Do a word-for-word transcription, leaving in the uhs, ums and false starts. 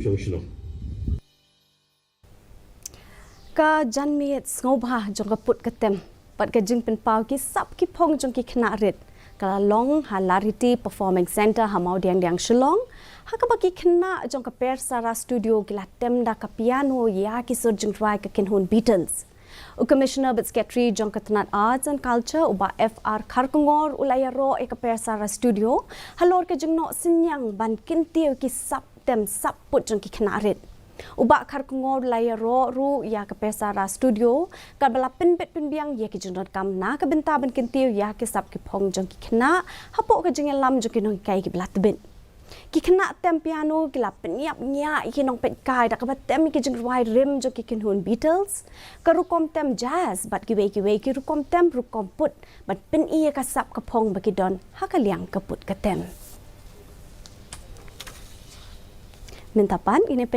Ka janmiet sngewbha jong ka put ka tem bad ka jingpynpaw ki sap ki phong jong ki khynnah rit ka la long ha Lariti Performing Centre ha Mawdiangdiang, Shillong, ha kaba ki khynnah jong ka Persara Studio ki la tem da ka piano ïa ki sur jingrwai ka kynhun Beatles. U Commissioner bad Secretary jong ka tnat Arts and Culture, u Bah F R Kharkongor, u la ïaroh ïa ka Persara Studio halor ka jingnoh synñiang ban kyntiew ki sap tem sap put jong ki khynnah rit. U Bah Kharkongor u la ïaroh ruh ïa ka Persara Studio kaba la pynbit pynbiang ïa ki jingdonkam na ka bynta ban kyntiew ïa ki sap ki phong jong ki khynnah hapoh ka jingïalam jong ki nonghikai kiba la tbit. Ki khynnah tem piano ki la pynïap ñiah ïa ki nongpeitkai da kaba tem ïa ki jingrwai rim jong ki kynhun Beatles, ka rukom tem jazz bad kiwei kiwei ki rukom tem rukom put ban pyni ïa ka sap ka phong ba ki don ha ka liang ka put ka tem. Mynta pat ngin ïa